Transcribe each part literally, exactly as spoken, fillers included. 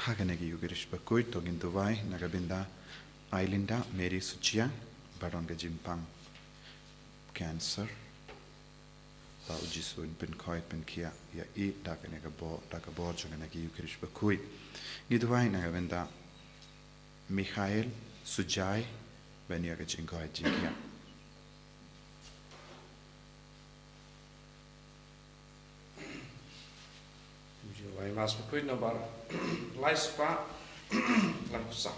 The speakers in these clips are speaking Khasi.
Ha kane ka Eucharist bakhuid to ngin duwai na ka bynta Ailinda Mary Suchia, ba don ka jingpang cancer, ba U Jisu un pynkhoi pynkhiah ïa i da kane ka bor, da ka bor jong kane ka Eucharist bakhuid. Ngi duwai na ka bynta Mikhail Sujai, ban ïoh ka jingkoit jingkhiah. Ju wai Mass bakhuid nambar lai spah laiphew saw.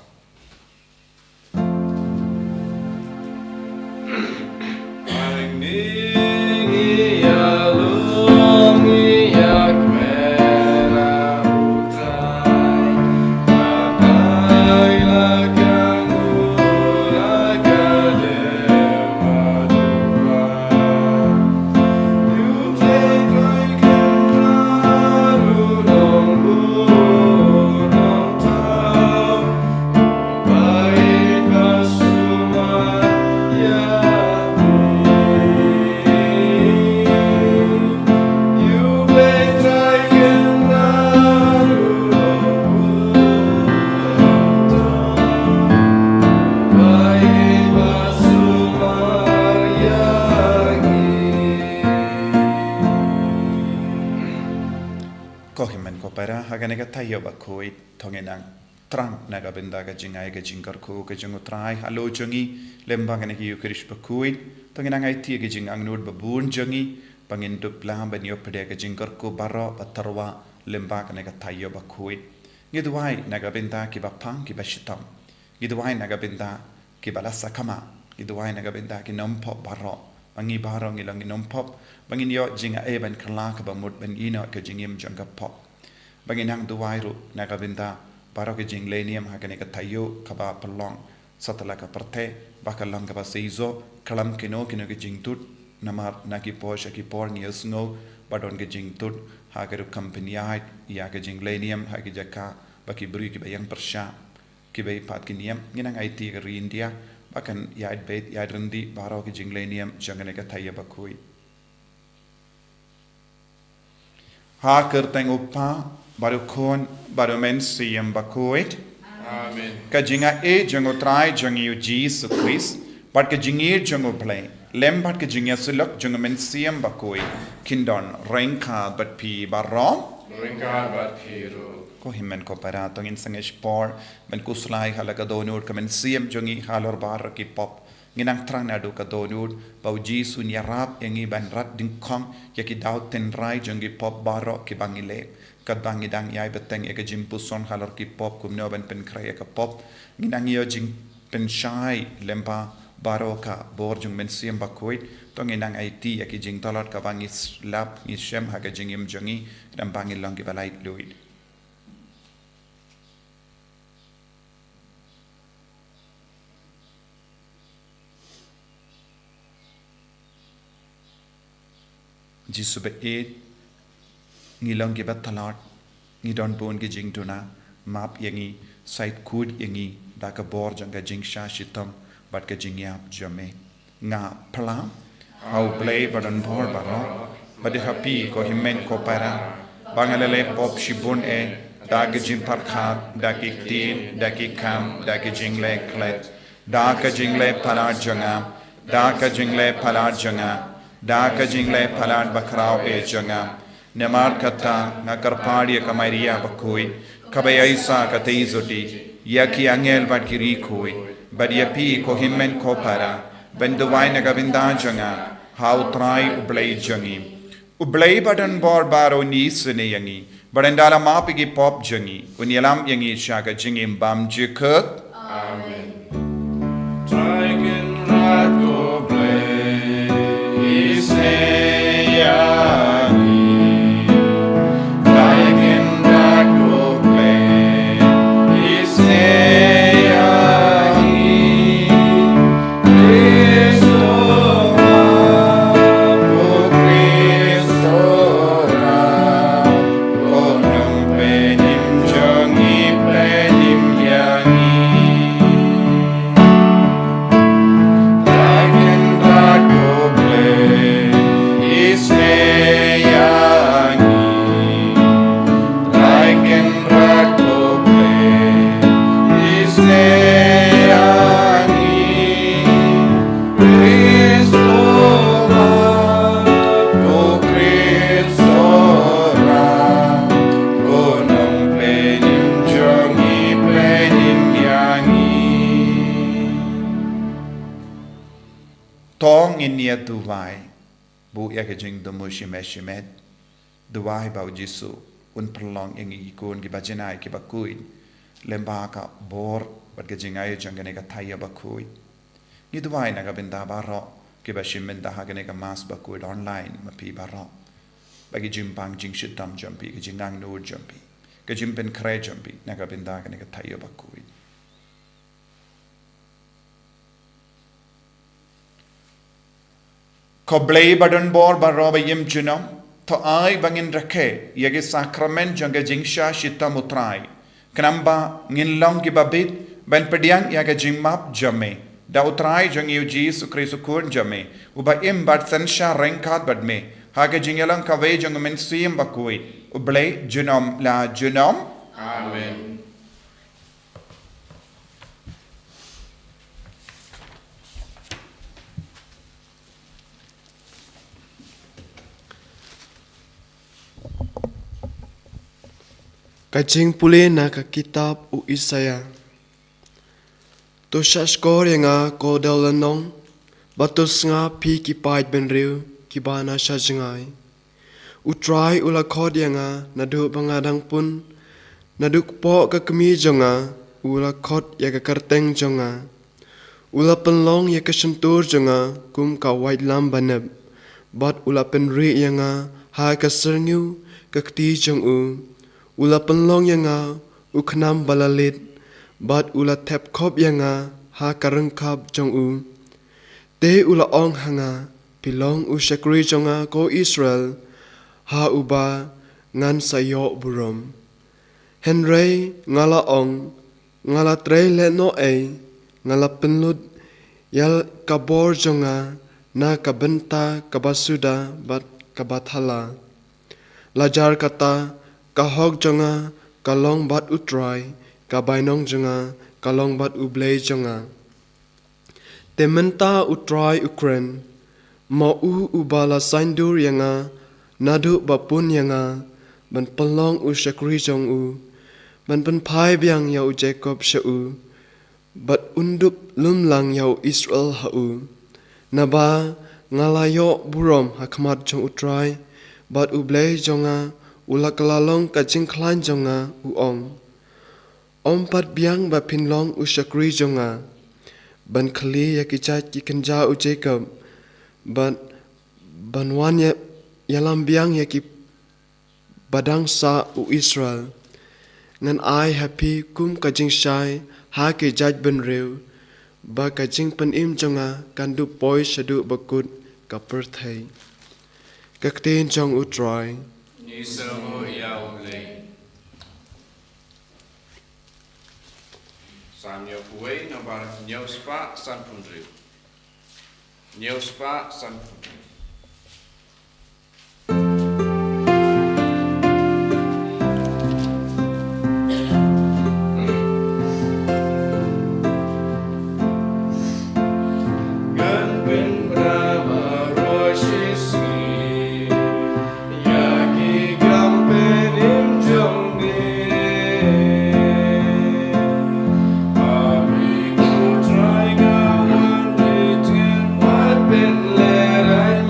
Ko hynmen ko para, ha kane ka taïew bakhuid to ngin nang thrang na ka bynta ka jingai ka jingkyrkhu ka jong U Trai halor jong ngi lyngba kane ka Eucharist bakhuid. To ngin nang aiti ïa ka jingangnud babun jong ngi, ba ngin dup lang ban ïoh pdiang ka jingkyrkhu baroh ba tyrwa lyngba kane ka taïew bakhuid. Ngi duwai na ka bynta kiba pang kiba shitom. Ngi duwai na ka bynta kiba la sakma. Ngi duwai na ka bynta ki nongpop baroh, ba ngi baroh ngi long ki nongpop, ba ngin ïoh jingai ban kylla kaba mut ban ïehnoh ka jingim jong ka pop. Ba ngin nang duwai ruh na ka bynta baroh ka jinglehniam ha kane ka taïew kaba pynlong satlak ka pyrthei, ba ka long kaba seisoh, khlem kino kino ka jingtut, namar na ki por sha ki por ngi ïohsngew ba don ka jingtut ha ka rukom pynïaid ïa ka jinglehniam ha ki jaka ba ki briew kiba ïeng pyrshah, kiba ïeit pat ki niam. Ngin nang aiti ïa ka ri India ba kan ïaid beit ïaid ryndih baroh ka jinglehniam jong kane ka taïew bakhuid. Ha ka kyrteng U Kpa bad U Khun bad U Mynsiem Bakhuid. Amen. Ka jingai jong U Trai jong ngi U Jisu Khrist bad ka jingïeit jong U Blei lem bad ka jingïasyllok jong U Mynsiem Bakhuid kin don ryngkat bad phi baroh. Ryngkat bad phi ruh. Ko hynmen ko para, to ngin sangeh por ban khuslai ha la ka dohnud ka mynsiem jong ngi halor baroh ki pop. Ngin nang thrang naduh ka dohnud ba U Jisu un ïarap ïa ngi ban rat dyngkhong ïa ki daw tynrai jong ki pop baroh kiba ngi leh. Katba ngi dang ïai bteng ïa ka jingpuson halor ki pop kumno ban pynkhreh ïa ka pop, ngin nang ïoh jingpynshai lyngba baroh ka bor jong U Mynsiem Bakhuid. To ngin nang aiti ïa ki jingtlot kaba ngi slap ngi shem ha ka jingim jong ngi, khnang ba ngin long kiba laitluid. Jisu ba ïeit, ngi long kiba tlot, ngi don bun ki jingduna, map ïa ngi, shait khuid ïa ngi da ka bor jong ka jingshah shitom bad ka jingïap jong me. Nga phla ha U Blei ba don bor baroh, bad ha phi ko hynmen ko para, ba nga la leh pop shibun eh, da ka jingpyrkhat, da ki ktien, da ki kam, da ka jingleh klet, da ka jingleh palat jong nga, da ka jingleh palat jong nga, da ka jingleh palat bakhraw eh jong nga. Namar kata nga kyrpad ïa ka Maria bakhuid, kaba ïaishah katei jong ngi, ïa ki angel bad ki riewkhuid, bad ïa phi ko hynmen ko para, ban duwai na ka bynta jong nga ha U Trai U Blei jong ngi. U Blei ba don bor baroh un isynei ïa ngi, bad ynda la map ïa ki pop jong ngi, un ïalam ïa ngi sha ka jingim bymjukut. Amen. Trai Kynrad ko Blei, isynei ïa ngi. Trai Kynrad ko Blei, isynei ïa ngi. Khrist u map, ko Khrist u rah, ko Nongpynim jong ngi, pynim ïa ngi. Trai Kynrad ko Blei, isynei Duwai, buh ïa ka jingdum shimet shimet. Duwai ba u Jisu un pynlong ïa ngi ki khun kiba jingai kiba khuid lyngba ka bor bad ka jingai jong kane ka thaiñ bakhuid. Ngi duwai na ka bynta baroh kiba shim bynta ha kane ka mass bakhuid online, ma phi baroh. Ba ki jingpang jingshitom jong phi, ka jingangnud jong phi, ka jingpynkhreh jong phi na ka bynta kane ka thaiñ bakhuid. Ko Blei ba don bor baroh ba im junom, to ai ba ngin rakhe ïa ki sakramen jong ka jingshah shitom u Trai, khnang ba ngin long kiba bit ban pdiang ïa ka jingmap jong me da u Trai jong ngi u Jisu Khrist u Khun jong me, uba im bad synshar ryngkat bad me ha ka jingïalang kawei jong u Mynsiem Bakhuid, u Blei junom la junom. Amen. Ka jingpule na ka kitab u Isaïah. To shahshkor ïa nga ko dewlynnong, bad to sngap phi ki paid bynriew kiba na sha jngai. U Trai u la khot ïa nga naduh ba nga dang pun, naduh kpoh ka kmie jong nga u la khot ïa ka kyrteng jong nga. U la pynlong ïa ka shyntur jong nga kum ka waitlam banep, bad u la pynrieh ïa nga ha ka syrngiew ka kti jong u. U la pynlong ïa nga u khnam ba la leit, bad u la thep khop ïa nga ha ka ryngkap jong u. Te u la ong ha nga, phi long u shakri jong nga ko Israel, ha uba ngan sa ïoh burom. Hynrei nga la ong, nga la trei lehnohei, nga la pynlut ïa ka bor jong nga na ka bynta kaba suda bad kaba thala. La jar kata, ka hok jong nga ka long bad u Trai, ka bainong jong nga ka long bad u Blei jong nga. Te mynta u Trai u kren, ma u uba la saiñdur ïa nga naduh ba pun ïa nga, ban pynlong u shakri jong u, ban pynphai biang ïa u Jakob sha u, bad un dup lum lang ïa u Israel ha u. Naba nga la ïoh burom ha khmat jong u Trai, bad u Blei jong nga u la kylla long ka jingkhlaiñ jong nga, u ong. Ym pat biang ba phin long u shakri jong nga, ban khyllie ïa ki jait ki kynja u Jakob, bad ban wan ïa, ïalam biang ïa ki ba dang sah u Israel. Ngan ai ha phi kum ka jingshai ha ki jait bynriew, ba ka jingpynim jong nga kan dup poi shaduh ba kut ka pyrthei. Ka ktien jong u Trai. Ngi sngew ïa u Blei. Salm hynñiew phew wei, nombar hynñiew spah sanphew hynriew. Hynñiew spah sanphew hynriew. Ngan pynbna baroh shi sngi ïa ki kam pynim jong me. Ha me ko Trai nga wan rit, wat pynlehraiñ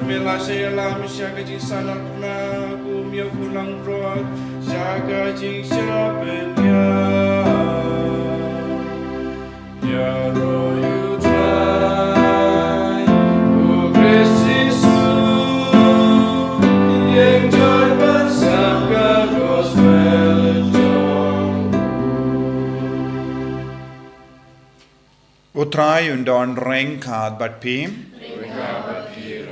Me la sha ïalam sha ka jingsanarphna kum ïa u langbrot sha ka jingshah pynïaid. Ïaroh ïa u Trai, u Khrist Jisu, ïeng jot ban sap ka gospel jong u. U Trai un don ryngkat bad phi.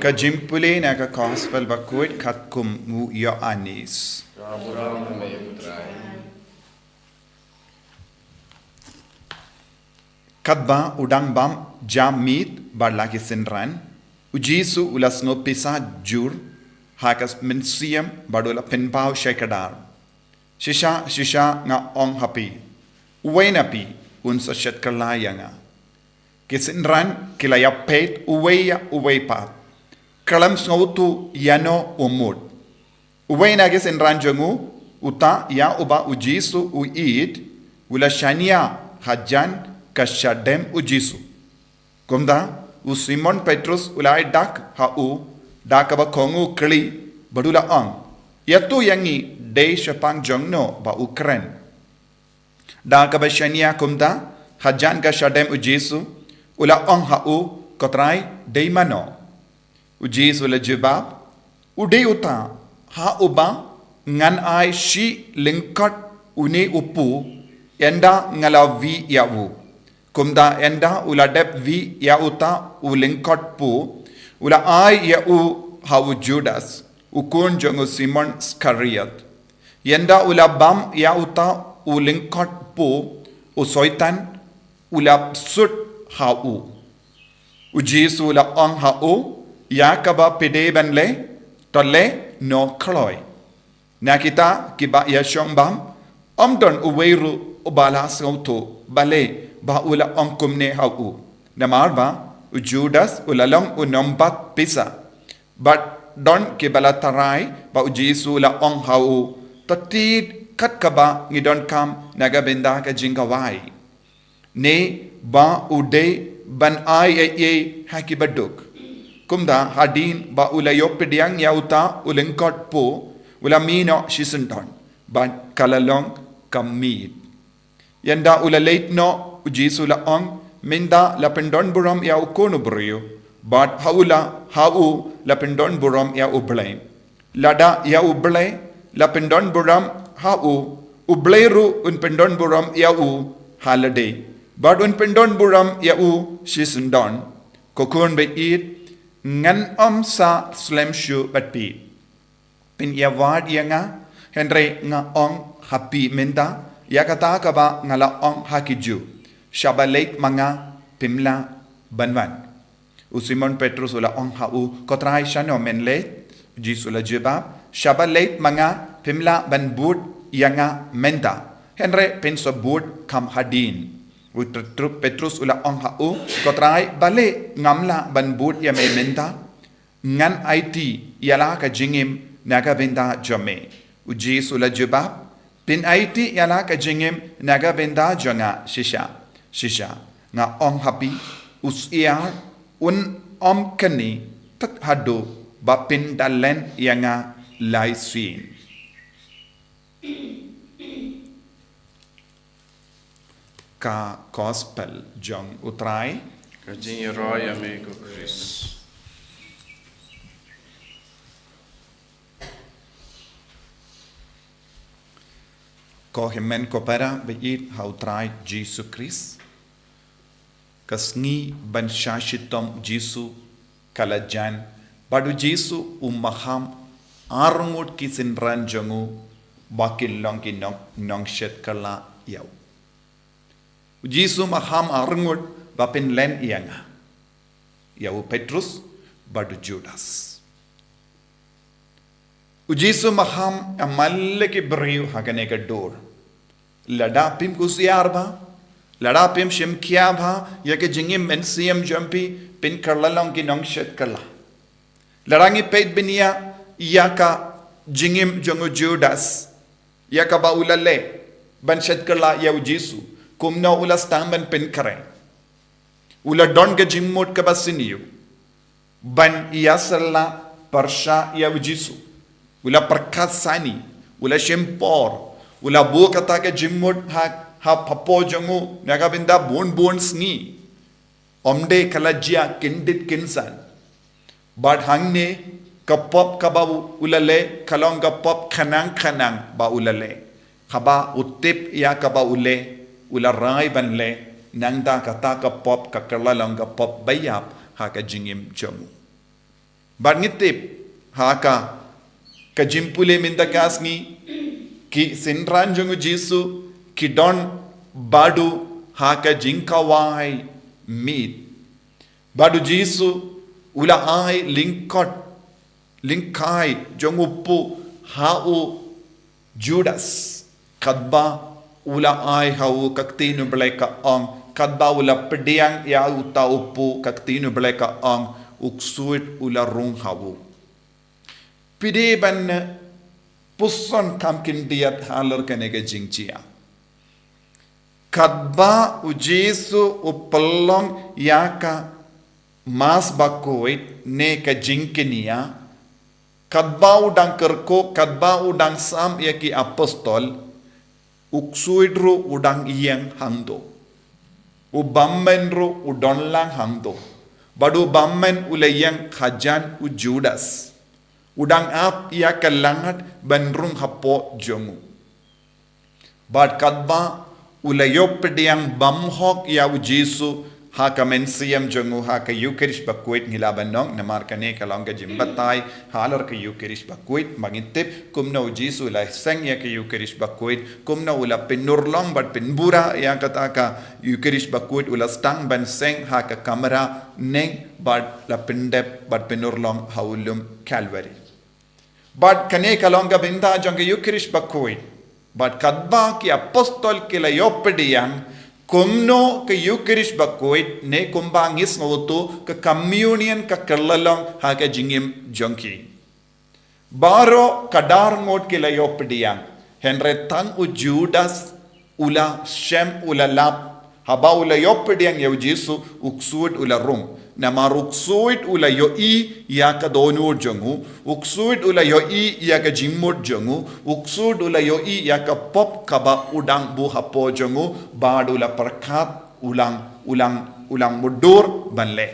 Ka jingpule na ka gospel bakhuid katkum u Ïoannis. Katba u dang bam jam miet bad la ki synran, u Jisu u la sngewpisa jur ha ka mynsiem bad u la pynpaw shai kdar. Shisha, shisha nga ong ha phi, uwei na phi un sa shet kylla ïa nga. Ki synran ki la ïapeit uwei ïa uwei pat, khlem sngewthuh ïano u mut. Uwei na ki synran jong u, uta ïa uba u Jisu u ïeit, u la shaniah hajan ka shadem u Jisu. Kumta, u Simon Petrus u la ai dak ha u da kaba kohnguh kylli bad u la ong, ïathuh ïa ngi dei shaphang jongno ba u kren. Da kaba shaniah kumta hajan ka shadem u Jisu, u la ong ha u, ko Trai, dei mano? U Jisu u la jubab, u dei uta ha uba ngan ai shi lyngkot une u puh ynda nga la wih ïa u. Kumta ynda u la dep wih ïa uta u lyngkot puh, u la ai ïa u ha u Judas, u khun jong u Simon Iskariot. Ynda u la bam ïa uta u lyngkot puh, u Soitan u la sut ha u. U Jisu u la ong ha u, ïa kaba phi dei ban leh, to leh noh kloi. Na kita kiba ïashong bam, ym don uwei ruh uba la sngewthuh balei ba u la ong kumne ha u. Namar ba u Judas u la long u nongbat pisa. Bad don kiba la tharai ba u Jisu u la ong ha u, to thied kat kaba ngi donkam na ka bynta ka jingkhawai. Ne ba u dei ban ai ei ei ha kiba duk. Kumta hadien ba u la ïoh pdiang ïa uta u lyngkot puh, u la mih noh shisyndon bad ka la long ka miet. Ynda u la leit noh, u Jisu u la ong, mynta la pyndon burom ïa u Khun u briew, bad ha u la, ha u la pyndon burom ïa u Blei. Lada ïa u Blei la pyndon burom ha u, u Blei ruh un pyndon burom ïa u ha lade, bad un pyndon burom ïa u shisyndon. Ko khun ba ïeit, ngan ym sa slem shuh bad phi. Phin ïawad ïa nga, hynrei nga ong ha phi mynta ïa kata kaba nga la ong ha ki Jiw, shaba leit ma nga phim lah ban wan. U Simon Petrus u la ong ha u, ko Trai, shano men leit? U Jisu u la jubab, shaba leit ma nga phim lah ban bud ïa nga mynta, hynrei phin sa bud kham hadien. U Petru-, Petrus u la ong ha u, ko Trai, balei ngam lah ban bud ïa me mynta? Ngan aiti ïa la ka jingim na ka bynta jong me. U Jisu u la jubab, phin aiti ïa la ka jingim na ka bynta jong nga shisha shisha. Nga ong ha phi, u syiar un ym kynni tat haduh ba phin da len ïa nga lai sien. Ka Gospel jong u Trai. Ka jingïaroh ïa me ko Khrist. Ko hynmen ko para ba ïeit ha u Trai Jisu Khrist. Ka sngi ban shah shitom u Jisu ka la jan, bad u Jisu u maham arngut ki synran jong u ba kin long ki nong, nongshet kylla ïa u. U Jisu maham arngut ba phin len ïa nga, ïa u Petrus bad u Judas. U Jisu maham ïa man la ki briew ha kane ka dur. Lada phim kusiar bha, lada phim shimkhia bha ïa ka jingim mynsiem jong phi, phin kylla long ki nongshet kylla. Lada ngi peit bniah ïa ka jingim jong u Judas, ïa kaba u la leh ban shet kylla ïa u Jisu, kumno u la sdang ban pynkhreh. U la don ka jingmut kaba sniew ban ïasylla pyrshah ïa u Jisu. U la pyrkhat sani, u la shim por, u la buh kata ka jingmut ha, ha, hapoh jong u, na ka bynta bun bun sngi. Ym dei ka la jia kyndit kynsan. Bad hangne ka pop kaba u, u la leh, ka long ka pop khnang khnang ba u la leh. Haba u tip ïa kaba u leh, u la rai ban leh, nangta kata ka pop ka kylla long ka pop ba ïap ha ka jingim jong u. Bad ngi tip, ha ka, ka jingpule mynta ka sngi, ki synran jong u Jisu, ki don bad u ha ka jingkhawai miet. Bad u Jisu, u la ai lyngkot, lyngkai jong u pud ha u Judas, katba u la ai ha u ka ktien u Blei ka ong, katba u la pdiang ïa uta u pud ka ktien u Blei ka ong, u ksuid u la rung ha u. Phi dei ban puson kham khyndiat halor kane ka jingjia. Katba u Jisu u pynlong ïa ka Mass bakhuid ne ka jingkñia, katba u dang kyrkhu, katba u dang sam ïa ki apostol, u ksuid ruh u dang ïeng hangto. U bymman ruh u don lang hangto. Bad u bymman u la ïeng hajan u Judas. U dang ap ïa ka langad ban rung hapoh jong u. Bad katba u la ïoh pdiang bymhok ïa u Jisu ha ka mynsiem jong u ha ka Eucharist bakhuid, ngi lah ban ong, namar kane ka long ka jingbatai halor ka Eucharist bakhuid, ba ngin tip kumno u Jisu u la seng ïa ka Eucharist bakhuid, kumno u la pynurlong bad pynbura ïa kata ka Eucharist bakhuid, u la sdang ban seng ha ka kamra neng bad la pyndep bad pynurlong ha u lum Calvary. Bad kane ka long ka bynta jong ka Eucharist bakhuid. Bad katba ki apostol ki la ïoh pdiang kumno ka Eucharist bakhuid, ne kumba ngi sngew to ka communion ka kylla long ha ka jingim jong ki. Baroh ka dar ngut ki la ïoh pdiang. Hynrei tang u Judas u la shem, u la lap. Haba u la ïoh pdiang ïa u Jisu, u ksuid u la rung. Namar u ksuid u la ïohi ïa ka dohnud jong u, u ksuid u la ïohi ïa ka jingmut jong u, u ksuid u la ïohi ïa ka pop kaba u dang buh hapoh jong u, bad u la pyrkhat u lang, u lang, u lang mutdur ban leh.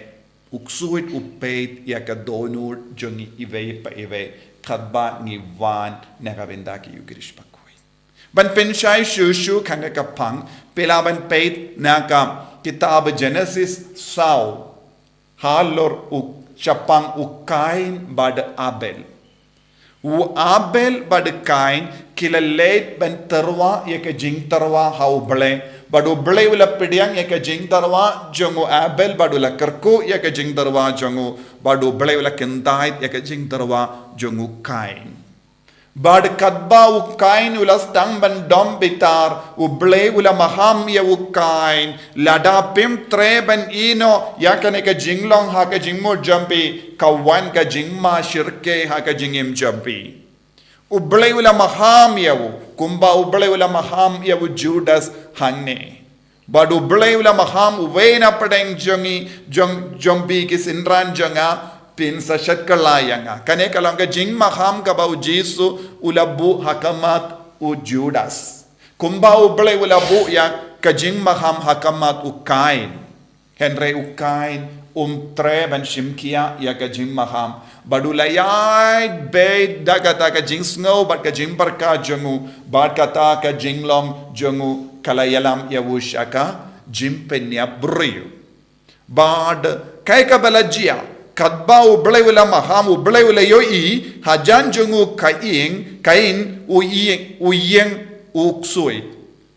U ksuid u peit ïa ka dohnud jong ngi iwei pa iwei, katba ngi wan na ka bynta ka Eucharist bakhuid. Ban pynshai shuh shuh kane ka phang, phi lah ban peit na ka kitab Genesis saw, halor u shaphang u Kain bad Abel. U Abel bad Kain ki la leit ban tyrwa ïa ka jingtyrwa ha u Blei, bad u Blei u la pdiang ïa ka jingtyrwa jong u Abel, bad u la kyrkhu ïa ka jingtyrwa jong u, bad u Blei u la kyntait ïa ka jingtyrwa jong u Kain. Bad katba u Kain u la sdang ban dom bitar, u Blei u la maham ïa u Kain, lada phim treh ban ïehnoh ïa kane ka jinglong ha ka jingmut jong phi, ka wan ka jingma shyrkhei ha ka jingim jong phi. U Blei u la maham ïa u, kumba u Blei u la maham ïa u Judas hangne. Bad u Blei u la maham uwei na pdeng jong ngi, jong, jong phi ki synran jong nga, phin sa shet kylla ïa nga. Kane ka long ka jingmaham kaba u Jisu u la buh ha khmat u Judas. Kumba u Blei u la buh ïa ka jingmaham ha khmat u Kain. Hynrei u Kain um treh ban shim khia ïa ka jingmaham. Bad u la ïaid beit da kata ka jingsngew bad ka jingpyrkhat jong u, bad kata ka jinglong jong u ka la ïalam ïa u sha ka jingpynïap briew. Bad kaei kaba la jia, katba u Blei u la maham, u Blei u la ïohi hajan jong u Kain, Kain u ïeng, u ïeng u ksuid.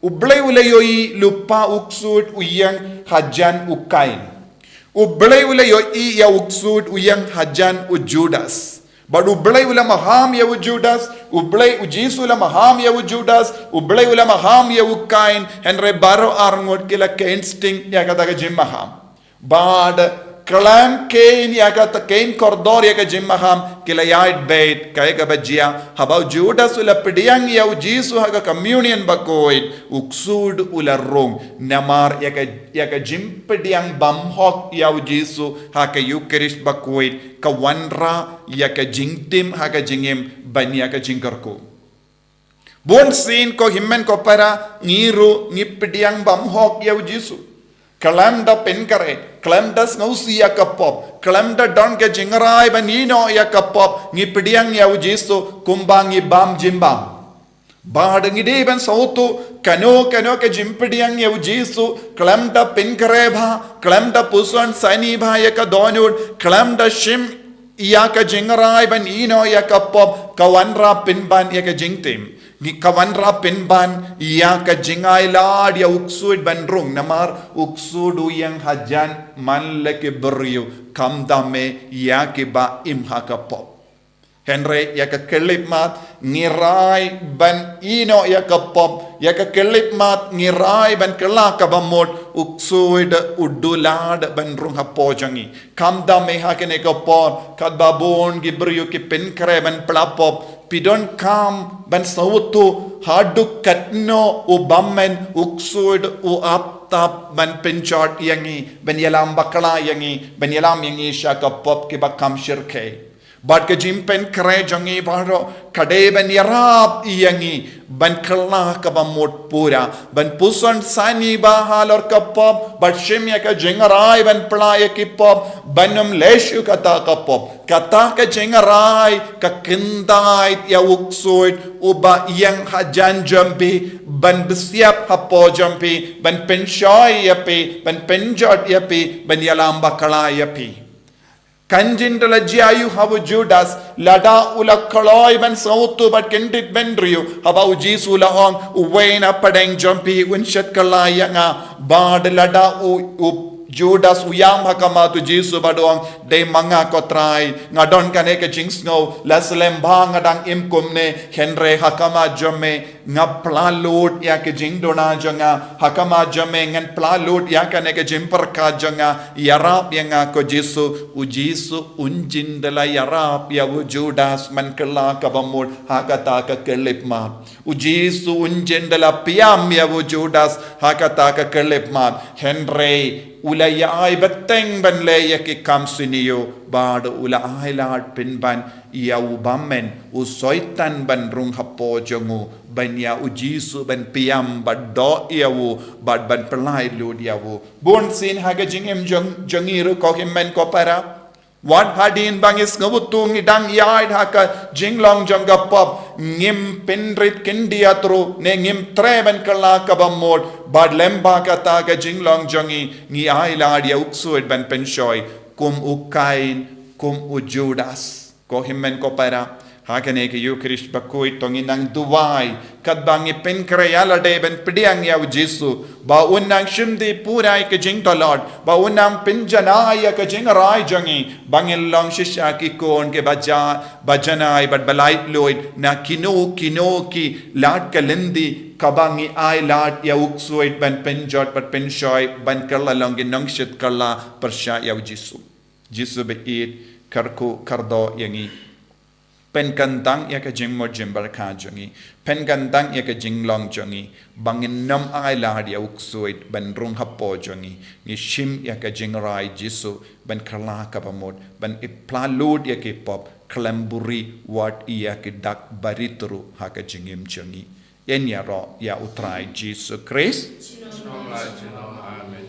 U Blei u la ïohi lypa u ksuid u ïeng hajan u Kain. U Blei u la ïohi ïa u ksuid u ïeng hajan u Judas. Bad u Blei u la maham ïa u Judas, u Blei u Jisu u la maham ïa u Judas, u Blei u la maham ïa u Kain, hynrei baroh arngut ki la kynsteng ïa kata ka jingmaham. Bad khlem kheiñ ïa kata, kheiñ kordor ïa ka jingmaham, ki la ïaid beit. Kaei kaba jia? Haba u Judas u la pdiang ïa u Jisu ha ka communion bakhuid, u ksuid u la rung. Namar ïa ka, ïa ka jingpdiang bymhok ïa u Jisu ha ka Eucharist bakhuid ka wanrah ïa ka jingtim ha ka jingim ban ïa ka jingkyrkhu. Bun sien ko hynmen ko para, ngi ruh ngi pdiang bymhok ïa u Jisu. Khlem da pynkhreh, khlem da sngewsih ïa ka pop, khlem da don ka jingrai ban ïehnoh ïa ka pop, ngi pdiang ïa u Jisu kumba ngi bam jingbam. Bad ngi dei ban sngewthuh kano kano ka jingpdiang ïa u Jisu khlem da pynkhreh bha, khlem da puson sani bha ïa ka dohnud, khlem da shim ïa ka jingrai ban ïehnoh ïa ka pop, ka wanrah pynban ïa ka jingtim. Ngi, ka wanrah pynban ïa ka jingailad ïa u ksuid ban rung, namar u ksuid u ïeng hajan man la ki briew, khamtam eh ïa kiba im ha ka pop. Hynrei ïa ka khyllipmat ngi rai ban ïehnoh ïa ka pop, ïa ka khyllipmat ngi rai ban kylla kaba mut, u ksuid u duh lad ban rung hapoh jong ngi. Khamtam eh ha kane ka por, katba bun ki briew ki pynkhreh ban pla pop, phi donkam ban sngewthuh haduh katno u bymmen u ksuid u ap tap ban pynjot ïa ngi, ban ïalam bakla ïa ngi, ban ïalam ïa ngi sha ka pop kiba kham shyrkhei. Bad ka jingpynkhreh jong ngi baroh ka dei ban ïarap ïa ngi ban kylla kaba mut pura, ban puson sani bha halor ka pop, bad shim ïa ka jingrai ban pla ïa ki pop, ban ym leh shuh kata ka pop. Kata ka jingrai ka kyntait ïa u ksuid uba ïeng hajan jong phi, ban bsiap hapoh jong phi, ban pynshoi ïa phi, ban pynjot ïa phi, ban ïalam bakla ïa phi. Kan jin da la jia aïu ha u Judas, lada u la kloi ban sngewthuh bad kyndit bynriew haba u Jisu u la ong, uwei na pdeng jong phi un shet kylla ïa nga. Bad lada u, u Judas u ïam ha khmat u Jisu bad u ong, dei ma nga ko Trai, nga don kane ka jingsngew, la slem bha nga dang im kumne, hynrei ha khmat jong me nga pla lut ïa ka jingduna jong nga, ha khmat jong me ngan pla lut ïa kane ka jingpyrkhat jong nga, ïarap ïa nga ko Jisu. U Jisu un jin da la ïarap ïa u Judas ban kylla kaba mut ha kata ka khyllipmat. U Jisu un jin da la pynïam ïa u Judas ha kata ka khyllipmat. Hynrei u la ïai bteng ban leh ïa ki kam sniew, bad u la ailad pynban ïa u bymmen u Soitan ban rung hapoh jong u, ban ïa u Jisu ban pynïam bad doh ïa u, bad ban pyllait lut ïa u. Bun sien ha ka jingim jong, jong ngi ruh ko hynmen ko para. Wat hadien ba ngi sngewthuh ngi dang ïaid ha ka jinglong jong ka pop, ngim pynrit khyndiat ruh, ne ngim treh ban kylla kaba mut, bad lyngba kata ka jinglong jong ngi, ngi ailad ïa u ksuid ban pynshoi, kum u Kain, kum u Judas. Ko hynmen ko para, ha kane ka Eucharist bakhuid to ngin nang duwai, katba ngi pynkhreh ïa lade ban pdiang ïa u Jisu, ba un nang shim dih pura ïa ka jingtlot, ba un nang pynjanai ïa ka jingrai jong ngi, ba ngin long shisha ki khun kiba ja, ba janai bad ba laitluid na kino kino ki lad ka lynti, kaba ngi ailad ïa u ksuid ban pynjot bad pynshoi, ban kylla long ki nongshit kylla pyrshah ïa u Jisu. Jisu ba ïeit, kyrkhu kyrdoh ïa ngi. Pynkyntang ïa ka jingmut jingpyrkhat jong ngi. Pynkyntang ïa ka jinglong jong ngi. Ba ngin nym ailad ïa u ksuid ban rung hapoh jong ngi. Ngi shim ïa ka jingrai Jisu ban kylla kaba mut, ban ïa pla lut ïa ki pop, khlem buhrieh wat ïa ki dak barit ruh ha ka jingim jong ngi. Yn ïaroh ïa u Trai Jisu Khrist. Amen.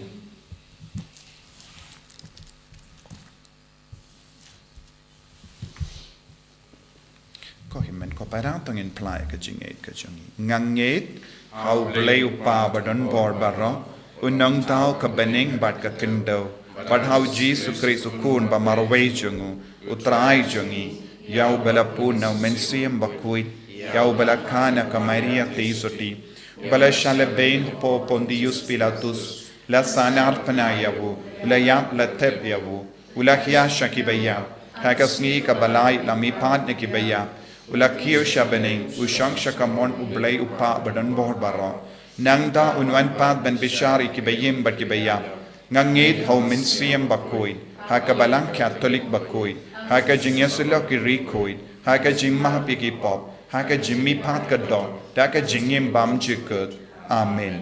Ko hynmen ko para, to ngin phla ïa ka jingngeit ka jong ngi. Nga ngeit ha U Blei U Kpa badonbor baroh, U Nongthaw ka bneng bad ka khyndew, bad ha U Jisu Khrist U Khun ba marwei jong U, U Trai jong ngi, ïa uba la pun na U Mynsiem Bakhuid, ïa uba la kha na ka Maria theisotti, uba la shah lehbeiñ hapoh Pontius Pilatus, la sahnarphna ïa u, u la ïap la thep ïa u, u la hiar sha kiba ïap, ha ka sngi kaba lai la mihpat na kiba ïap, u la kiew sha bneng, u shong sha kamon U Blei U Kpa badonbor baroh. Nangta un wan pat ban bishar ïa kiba im bad kiba ïap. Nga ngeit ha U Mynsiem Bakhuid, ha ka Balang Katholik bakhuid, ha ka jingïasyllok ki riewkhuid, ha ka jingmap ïa ki pop, ha ka jingmihpat ka doh, da ka jingim bymjukut. Amen.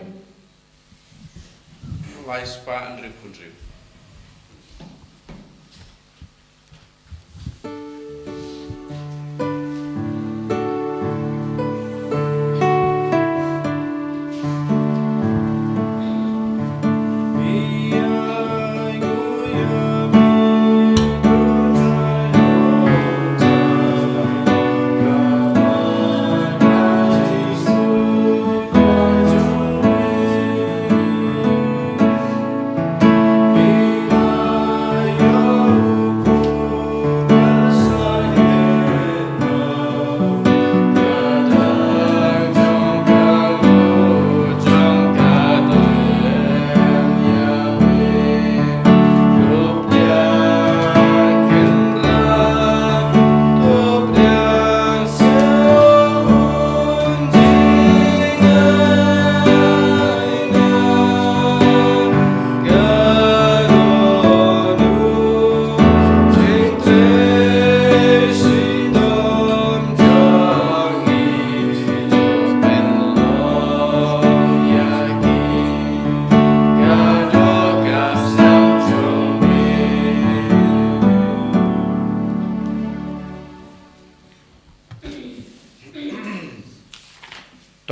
Lai spah hynriew phew hynriew.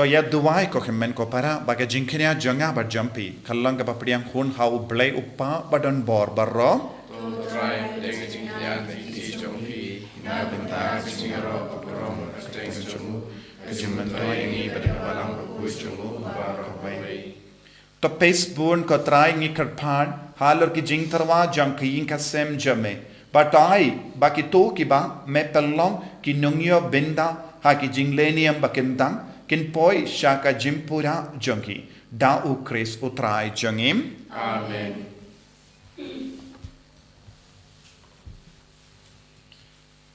To ïa duwai ko hynmen ko para, ba ka jingkñia jong nga bad jong phi kan long kaba pdiang hun ha U Blei U Kpa badonbor baroh. To Trai, pdiang ka jingkñia na ka kti jong phi, na ka bynta ka jingïaroh ka burom ka kyrteng jong u, ka jingmyntoi ïa ngi bad ïa ka Balang bakhuid jong u baroh kawei. To peit bun ko Trai, ngi kyrpad halor ki jingtyrwa jong ki ïing ka sem jong me, bad to ai ba kito kiba me pynlong ki nongïoh bynta ha ki jinglehniam bakyntang kin poi sha ka jingpura jong ki, da U Khrist U Trai jong ngi. Amen.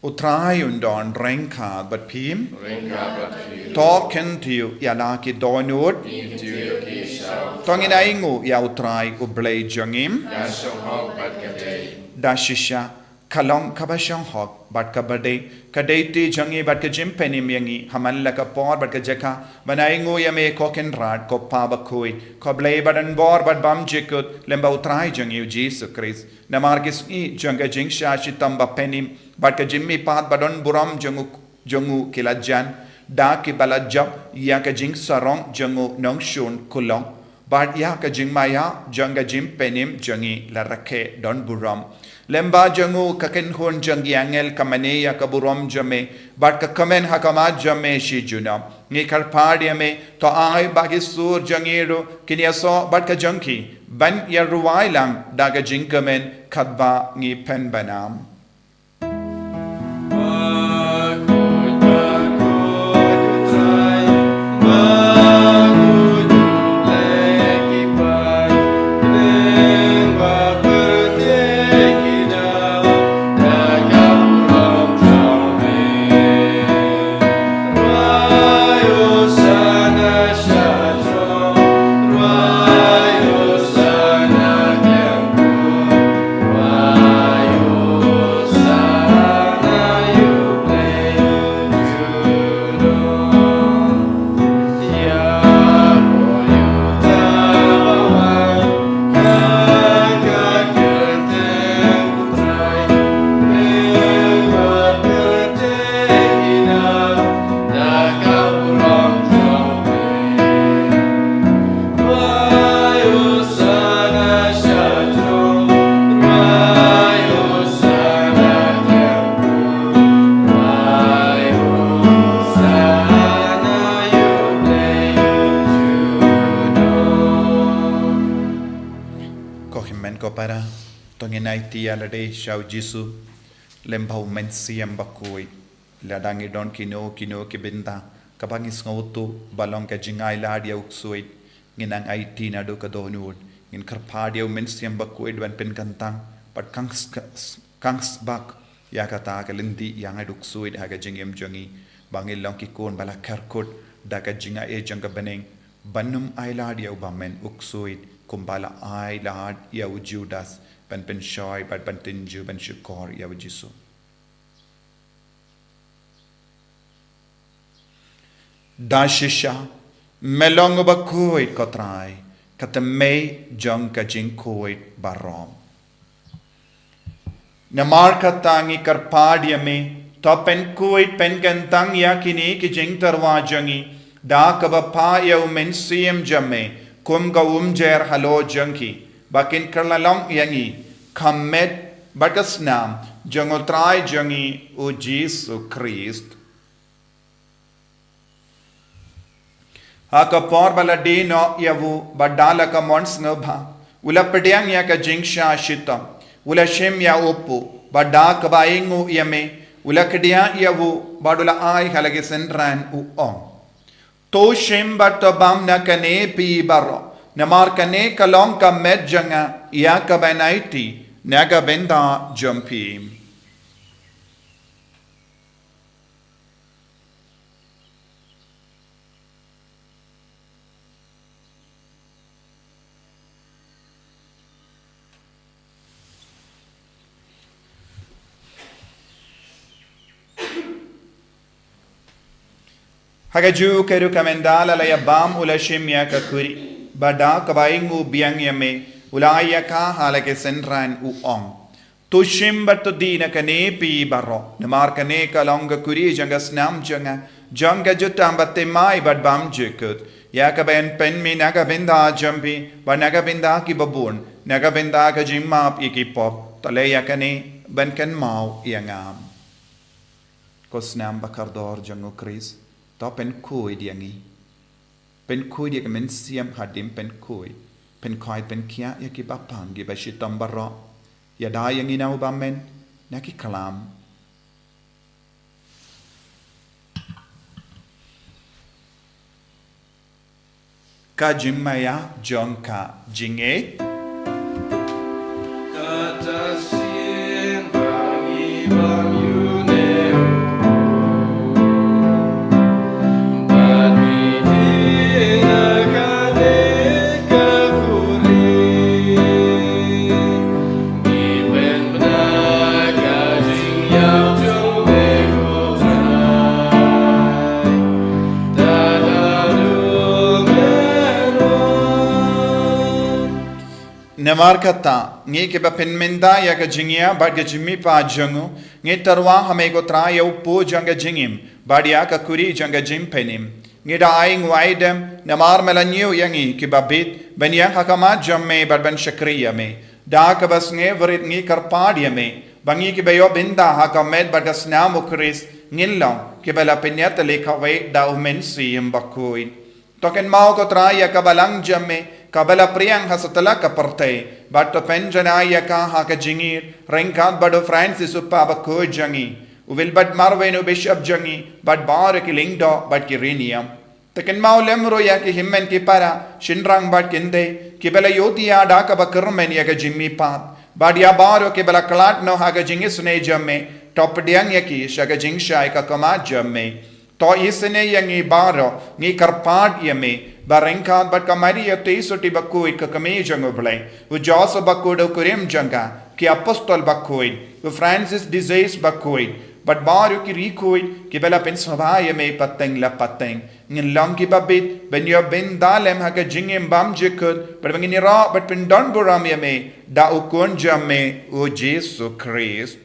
U Trai un don ryngkat bad phi. Ryngkat bad phi. To kyntiew ïa la ki dohnud. Kyntiew ïa ki sha U Trai. To ngin ainguh ïa U Trai U Blei jong ngi. Ka shong hok bad ka dei. Da shisha ka long kaba shong hok bad kaba dei. Ka dei kti jong ngi bad ka jingpynim ïa ngi ha man la ka por bad ka jaka ban ainguh ïa me ko Kynrad, ko Kpa bakhuid, ko Blei badonbor bad bymjukut, lem bad U Trai jong ngi U Jisu Khrist. Namar ki sngi jong ka jingshah shitom bapynim bad ka jingmihpat badonburom jong u, jong u ki la jan, da kiba la jop ïa ka jingsarong jong u nongshun kulong, bad ïa ka jingmaïa jong ka jingpynim jong ngi la rakhe donburom. Lyngba jong u ka kynhun jong ki angel ka mane ïa ka burom jong me, bad ka kmen ha khmat jong me shi junom. Ngi kyrpad ïa me, to ai ba ki sur jong ngi ruh kin ïasoh bad ka jong ki, ban ïa rwai lang da ka jingkmen katba ngi pynbna. Ko hynmen ko para, to ngin aiti ïa lade sha U Jisu, lem bad U Mynsiem Bakhuid. Lada ngi don kino kino ki bynta kaba ngi sngewthuh ba long ka jingailad ïa u ksuid, ngin nang aiti naduh ka dohnud. Ngin kyrpad ïa U Mynsiem Bakhuid ban pynkyntang bad kang s-, kang sbak ïa kata ka lynti ïa nga u ksuid ha ka jingim jong ngi, ba ngin long ki khun ba la kyrkhu da ka jingai jong ka bneng, ban ym ailad ïa u bymmen u ksuid, kumba la ai lad ïa u Judas ban pynshoi bad ban tynjuh ban shukor ïa u Jisu. Da shisha, me long uba khuid ko Trai, ka tymmen jong ka jingkhuid baroh. Namar kata ngi kyrpad ïa me, to pynkhuid pynkyntang ïa kine ki jingtyrwa jong ngi, da kaba phah ïa u Mynsiem jong me, kum ka umjer halor jong ki, ba kin kylla long ïa ngi ka met bad ka snam jong u Trai jong ngi u Jisu Khrist. Ha ka por ba la die noh ïa u, bad da la ka mon sngewbha, u la pdiang ïa ka jingshah shitom, u la shim ïa u pud, bad da kaba ainguh ïa me, u la kdiah ïa u, bad u la ai ha la ki synran, u ong: To shim bad to bam na kane phi baroh, namar kane ka long ka met jong nga, ïa kaban aiti na ka bynta jong phi. Ha kajuh ka ruh, ka mynta la la ïa bam, u la shim ïa ka kuri, bad da kaba ainguh biang ïa me, u la ai ïa ka ha la ki synran, u ong: To shim bad to die na kane phi baroh, namar kane ka long ka kuri jong ka snam jong nga, jong ka jutang bathymmai bad bymjukut, ïa kaban pynmih na ka bynta jong phi bad na ka bynta kiba bun, na ka bynta ka jingmap ïa ki pop. To leh ïa kane ban kynmaw ïa nga. Ko snam ba kordor jong u Khrist, to pynkhuid ïa ngi. Pynkhuid ïa ka mynsiem hadien pynkhuid, pynkhuid pynkhiah ïa kiba pang, kiba shitom baroh. Ïada ïa ngi na u bymman na ki khlam. Ka jingmaïa jong ka jingngeit. Kata sien ba ngi bam ïa une u, bad ngi die na kane ka kuri. Ngi pynbna ka jingïap jong me ko Trai, da la dum mynno. Namar kata, ngi kiba pynmynta ïa ka jingïap bad ka jingmihpat jong u, ngi tyrwa ha me ko Trai ïa u pud jong ka jingim, bad ïa ka kuri jong ka jingpynim. Ngi da ainguh aidem, namar me la ñiew ïa ngi kiba bit, ban ïeng ha khmat jong me bad ban shakri ïa me. Da kaba sngewrit ngi kyrpad ïa me, ba ngi kiba ïoh bynta ha ka met bad ka snam u Khrist, ngin long kiba la pynïatylli kawei da u Mynsiem Bakhuid. To kynmaw ko Trai ïa ka balang jong me, kaba la pdiang ha satlak ka pyrthei, bad to pynjanai ïa ka ha ka jingïeit, ryngkat bad u Francis u Papa bakhuid jong ngi, u Wilbert Marwein u Bishop jong ngi, bad baroh ki lyngdoh bad ki riewniam. To kynmaw lem ruh ïa ki hynmen ki para, shynrang bad kynthei, kiba la ïohthiah da kaba kyrmen ïa ka jingmihpat, bad ïa baroh kiba la khlad noh ha ka jingisynei jong me, to pdiang ïa ki sha ka jingshai ka khmat jong me. To isynei ïa ngi baroh, ngi kyrpad ïa me, ba ryngkat bad ka Maria Theisotti bakhuid ka kmie jong u Blei, u Joseph bakhuid u kurim jong ka, ki apostol bakhuid, u Francis de Sales bakhuid, bad baroh ki riewkhuid kiba la pynsngewbha ïa me pateng la pateng, ngin long kiba bit ban ïoh bynta lem ha ka jingim bymjukut, bad ba ngin ïaroh bad pyndonburom ïa me da u Khun jong me u Jisu Khrist.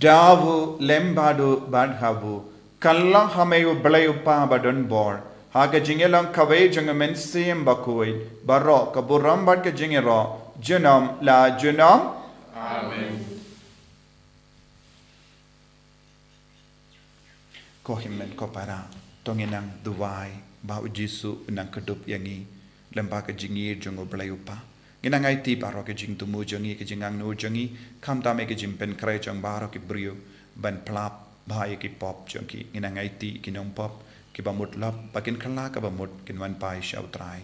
Da u lem bad u bad ha u, kylla ha me u Blei u Kpa badonbor, ha ka jingïalong kawei jong u Mynsiem Bakhuid, baroh ka burom bad ka jingïaroh, junom la junom. Amen. Ko hynmen ko para, to ngin nang duwai ba u Jisu un nang kdup ïa ngi lyngba ka jingïeit jong u Blei u Kpa. Ngin nang aiti baroh ka jingthmu jong ngi, ka jingangnud jong ngi, khamtam ïa ka jingpynkhreh jong baroh ki briew ban pynlap bha ïa ki pop jong ki. Ngin nang aiti ki nongpop kiba mut lop ba kin kylla kaba mut kin wan phai sha u Trai.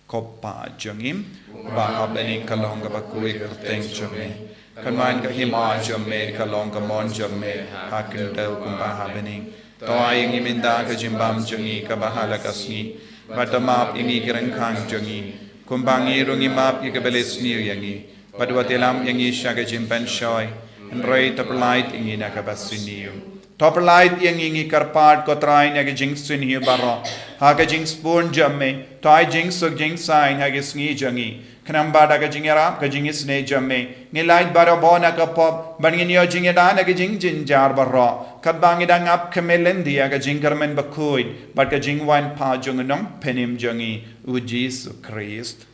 Ko Kpa jong ngi, uba ha bneng, ka long kaba khuid ka kyrteng jong me. Kan wan ka hima jong me, ka long ka mon jong me ha khyndew kumba ha bneng. To ai ïa ngi mynta ka jingbam jong ngi kaba ha la ka sngi, bad to map ïa ngi ki ryngkang jong ngi, kumba ngi ruh ngi map ïa kiba leh sniew ïa ngi, bad wat ïalam ïa ngi sha ka jingpynshoi, hynrei to pyllait ïa ngi na kaba sniew. To pyllait ïa ngi, ngi kyrpad ko Trai, na ka jingsniew baroh, ha ka jingsbun jong me, to ai jingsuk jingsaiñ ha ka sngi jong ngi, khnang ba da ka jingïarap ka jingisynei jong me, ngin lait barabor na ka pop, bad ngin ïoh jingïada na ka jingjynjar baroh, katba ngi dang ap khmih lynti ïa ka jingkyrmen bakhuid bad ka jingwan phah jong u Nongpynim jong ngi, u Jisu Khrist.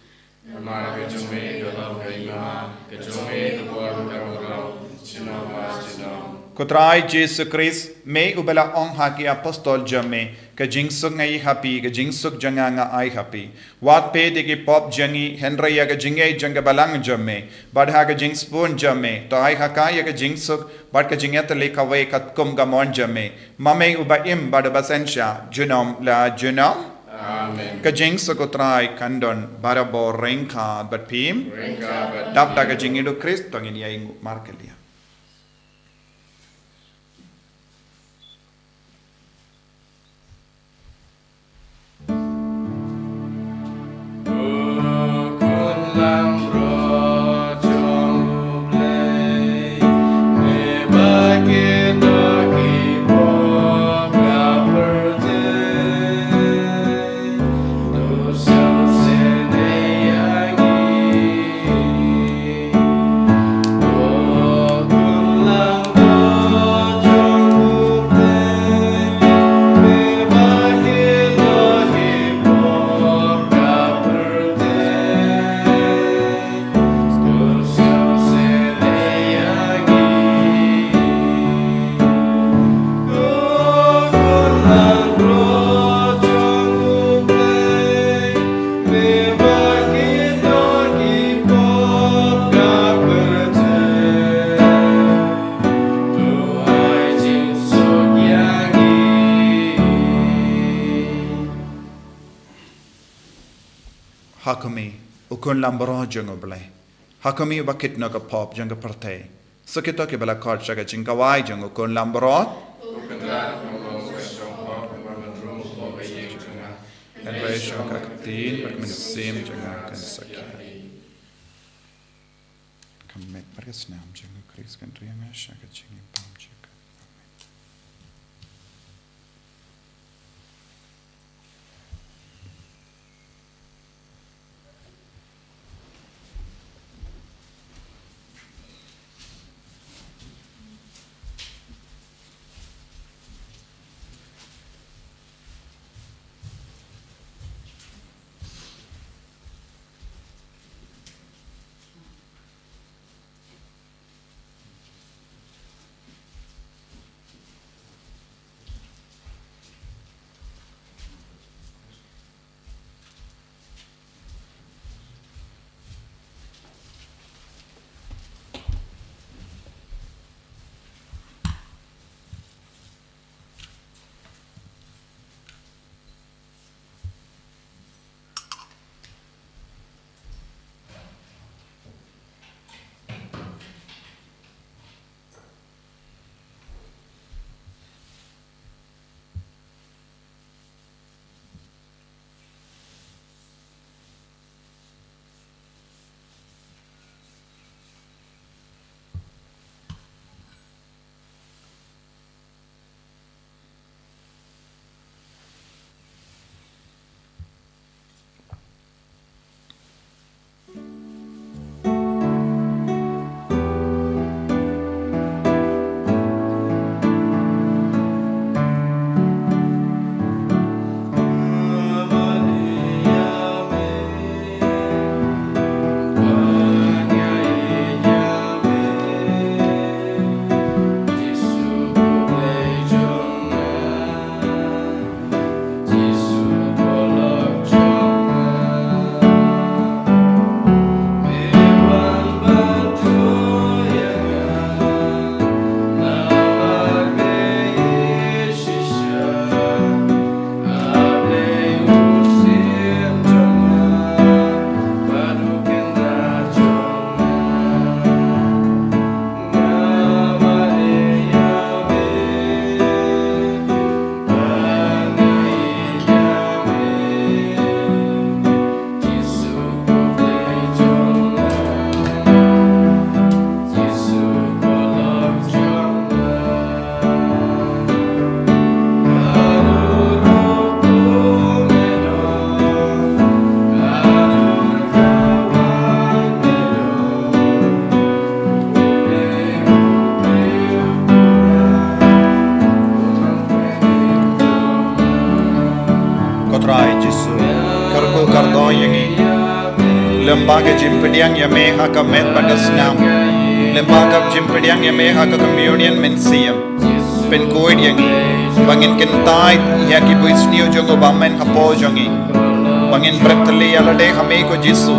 Namar ka jong me ka long ka hima, ka jong me ka bor ka burom, junom la junom. Ko Trai Jisu Khrist, me uba la ong ha ki apostol jong me, ka jingsuk nga ai ha phi, ka jingsuk jong nga nga ai ha phi. Wat peit ïa ki pop jong ngi, hynrei ïa ka jingngeit jong ka balang jong me, bad ha ka jingsbun jong me, to ai ha ka ïa ka jingsuk bad ka jingïatylli kawei katkum ka mon jong me, ma me uba im bad uba synshar, junom la junom. Amen. Ka jingsuk u Trai kan don barabor ryngkat bad phi. Ryngkat bad phi. Dap da ka jingïeid u Khrist to ngin ïai nguh markylliang. Ha khmih, u khun lambrot jong U Blei. Ha khmih, uba kit noh ka pop jong ka pyrthei. Sa kito kiba la khot sha ka jingkhawai jong u khun lambrot. Hynrei shong ka ktien bad ka mynsiem jong nga kan sakhia. Ka met bad ka snam jong u Khrist kan ri ïa nga sha ka jingim bymjukut. Amen. ïa ngi. Lem bad ka jingpdiang ïa me ha ka met bad ka snam. Lem bad ka jingpdiang ïa me ha ka communion mynsiem. Pynkhuid ïa ngi ba ngin kyntait ïa ki bunsniew jong u bymman hapoh jong ngi. Ba ngin bret tali ïa lade ha me ko Jisu.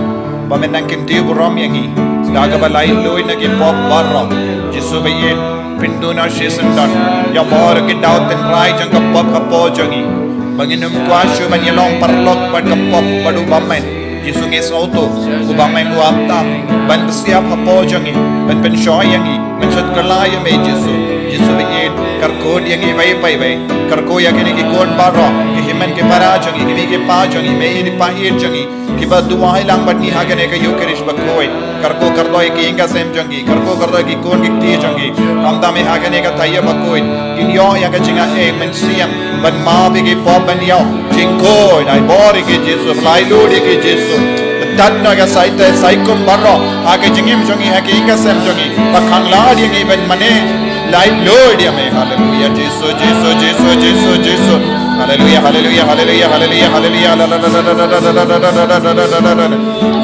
Ba men nang kyntiew burom ïa ngi da kaba laitluid na ki pop baroh. Jisu ba ïeit, pynduna shisyndon ïa baroh ki daw tynrai jong ka pop hapoh jong ngi. Ba ngin ym kwah shuh ban ïalong paralok bad ka pop bad u bymman. Jisu ngi sngewthuh u bymman u ap tam ban pynsiap hapoh jong ngi, ban pynshoi ïa ngi, ban shet kylla ïa me Jisu. Jisu ba ïeit, kyrkhu ïa ngi wei pa wei. Kyrkhu ïa kine ki khun baroh, ki hynmen ki para jong ngi, ki mei ki pa jong ngi, mei ïa ki pa ïeit jong ngi, kiba duwai lang bad ngi ha kane ka Ïukharist bakhuid. Kyrkhu kyrdoh ïa ki ïing ki sem jong ngi, kyrkhu kyrdoh ïa ki khun ki kti jong ngi. Khamtam ïa ha kane ka taïew bakhuid kin ïoh ïa ka jingaiei mynsiem ban map ïa ki pop, ban ïoh jingkhuid. Ai bor ïa ki Jisu, laitluid ïa ki Jisu. Pyntat noh ïa ka saite saikum baroh ha ka jingim jong ngi, ha ki ïing ki sem jong ngi. Ba khanglad ïa ngi ban mane laitluid ïa me. Haleluia Jisu, Jisu, Jisu, Jisu, Jisu. Haleluia, haleluia, haleluia, haleluia, haleluia.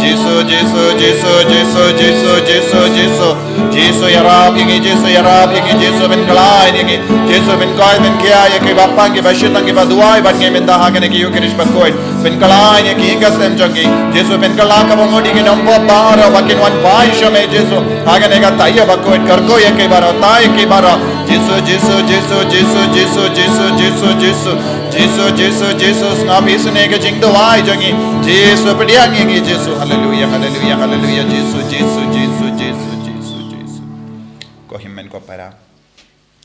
Jisu, Jisu, Jisu, Jisu, Jisu, Jisu, Jisu. Jisu ïarap ïa ngi, Jisu ïarap ïa ngi, Jisu pynkylla ïa ngi. Jisu pynkoit pynkhia ïa kiba pang, kiba shitang, kiba duwai bad ngi mynta ha kane ka Ïukharist bakhuid. Pynkylla ïa ki ïing ki sem jong ngi. Jisu pynkylla kaba ngut ïa ki nongpop baroh ba kin wan bai sha me Jisu. Ha kane ka taïew bakhuid, kyrkhu ïa ki baroh, tai ïa ki baroh. Jisu, Jisu, Jisu, Jisu, Jisu, Jisu, Jisu, Jisu. Jisu, Jisu, Jisu, sngap isynei ka jingduwai jong ngi. Jisu pdiang ïa ngi Jisu. Haleluia, haleluia, haleluia. Jisu, Jisu, Jisu, Jisu, Jisu, Jisu. Ko hynmen ko para,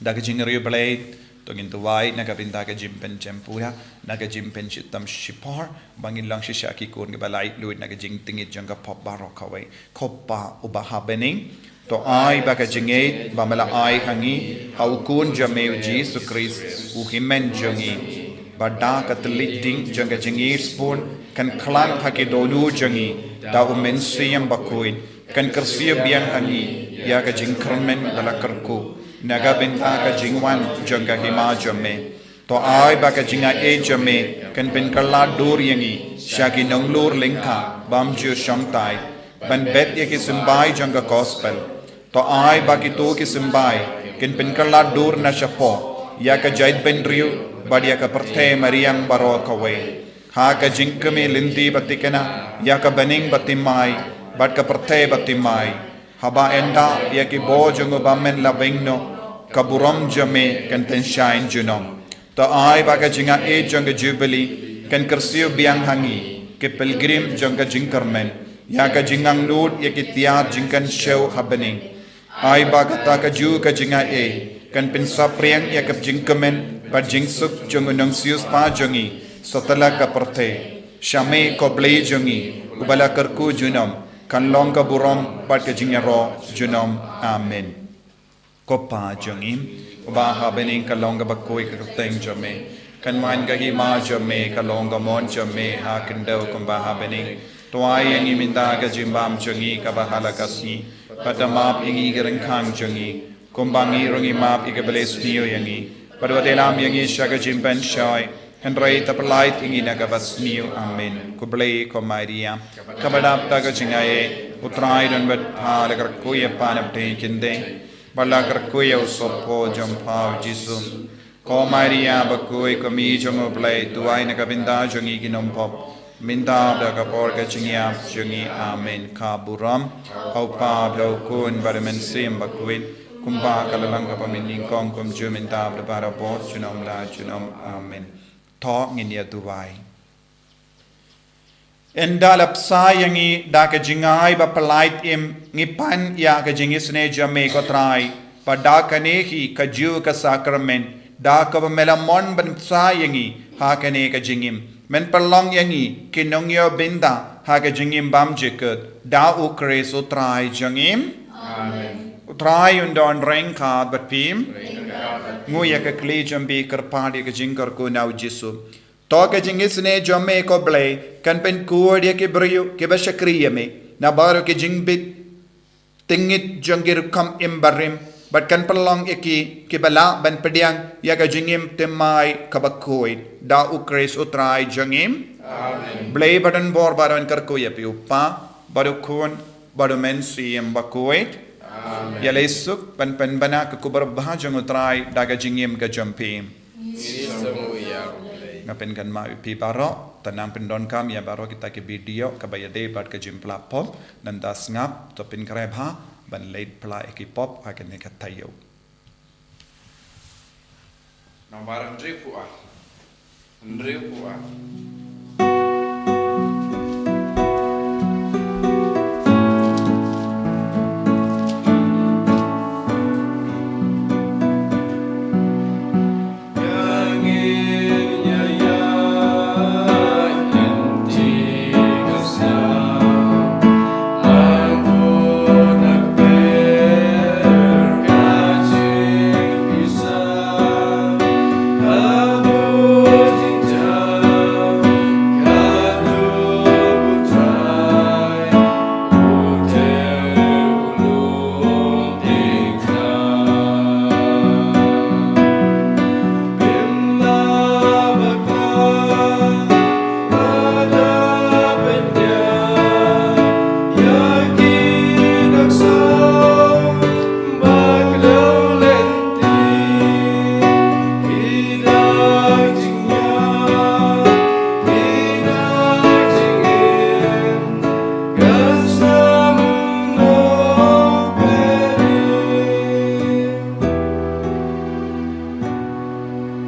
da ka jingriewblei to ngin duwai na ka bynta ka jingpynjem pura, na ka jingpynshitom shipor, ba ngin long shisha ki khun kiba laitluid na ka jingtngit jong ka pop baroh kawei. Ko Pa uba ha bneng, to ai ba ka jingngeit ba me la ai ha ngi ha u Khun jong me u Jisu Khrist, u Hynmen jong ngi, ba da ka thylliej ding jong ka jingïeit sbun kan khlang ha ki dohnud jong ngi da u Mynsiem Bakhuid, kan kyrsiew biang ha ngi ïa ka jingkyrmen ba la kyrkhu na ka bynta ka jingwan jong ka Hima jong me. To ai ba ka jingaiei jong me kan pynkylla dur ïa ngi sha ki nonglur lyngkha bymjukshongthait ban bet ïa ki symbai jong ka Gospel. To ai ba kito ki symbai kin pynkylla dur na shapoh ïa ka jaitbynriew bad ïa ka pyrthei mariang baroh kawei, ha ka jingkmen lynti ba thikna ïa ka bneng ba thymmai bad ka pyrthei ba thymmai. Haba ynda ïa ki bor jong u bymman la weng noh, ka burom jong me kan pynshai junom. To ai ba ka jingaiei jong ka Jubili kan kyrsiew biang ha ngi ki pilgrim jong ka jingkyrmen ïa ka jingangnud ïa ki tiar jingkynshew ha bneng. Ai ba kata kajuh ka jingaiei kan pynsaphriang ïa ka jingkmen bad jingsuk jong u nongsiewspah jong ngi satlak ka pyrthei. Sha me ko Blei jong ngi uba la kyrkhu junom, kan long ka burom bad ka jingïaroh junom. Amen. Ko Pa jong ngi uba ha bneng, kan long kaba khuid ka kyrteng jong me, kan wan ka Hima jong me, kan long ka mon jong me ha khyndew kumba ha bneng. To ai ïa ngi mynta ka jingbam jong ngi kaba ha la ka sngi, bad to map ïa ngi ki ryngkhang jong ngi, kumba ngi ruh ngi map ïa kiba la sniew ïa ngi. Bad wat ïalam ïa ngi sha ka jingpynshoi, hynrei to pyllait ïa ngi na kaba sniew. Amen. Khublei ko Maria, kaba dap da ka jingaiei, u Trai u don bad pha. La kyrkhu ïa pha na pdeng khyndiat, bad la kyrkhu ïa u sohpop jong pha u Jisu. Ko Maria bakhuid, ko Mei jong u Blei, duwai na ka bynta jong ngi ki nongpop, mynta bad ha ka por ka jingïap jong ngi. Amen. Ka burom ha u Pa bad ha u Khun bad ha u Mynsiem Bakhuid, kumba ka la long ha kaba mynnyngkong, kumjuh mynta bad barabor, junom la junom. Amen. To ngin ïa duwai. Ynda la bsa ïa ngi da ka jingai ba pyllait im, ngi pan ïa ka jingisynei jong me ko Trai, ba da kane hi kajuh ka sakramen, da kaba me la mon ban bsa ïa ngi ha kane ka jingim, men pynlong ïa ngi ki nongïoh bynta ha ka jingim bymjukut, da u Khrist u Trai jong ngi. Amen. U Trai un don ryngkat bad phi. Nguh ïa ka khlieh jong phi, kyrpad ïa ka jingkyrkhu na u Jisu. To ka jingisynei jong me ko Blei kan pynkhuid ïa ki briew kiba shakri ïa me na baroh ki jingbit tyngit jong ki rukom im barim, bad kan pynlong ïa ki kiba lah ban pdiang ïa ka jingim thymmai kaba khuid, da u Khrist u Trai jong ngi. Blei ba don bor ba don kyrkhu ïa phi u Kpa bad u Khun bad u Mynsiem Bakhuid. Ïa lei suk ban pynbna ka khubor ba jong u Trai da ka jingim ka jong phi. Nga pynkynmaw ïa phi baroh, to nang pyndonkam ïa baroh kita ki video kaba ïadei bad ka jingpyllait pop, nangta sngap, to pynkhreh bha ban leit pla ïa ki pop ha kane ka taïew. Nambar hynriew phew ar. Hynriew phew ar.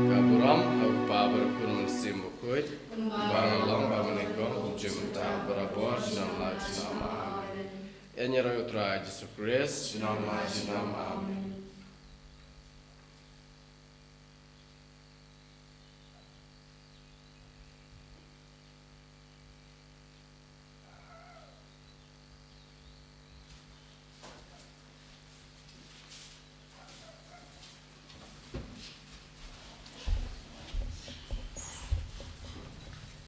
Ka burom ha u Kpa bad u Khun bad u Mynsiem Bakhuid. Kumba la long bad mynnyngkong, kumjuh mynta, barabor, junom la junom. Amen. Ïa ngi ruh ïa u Trai Jisu Khrist. Junom la junom. Amen.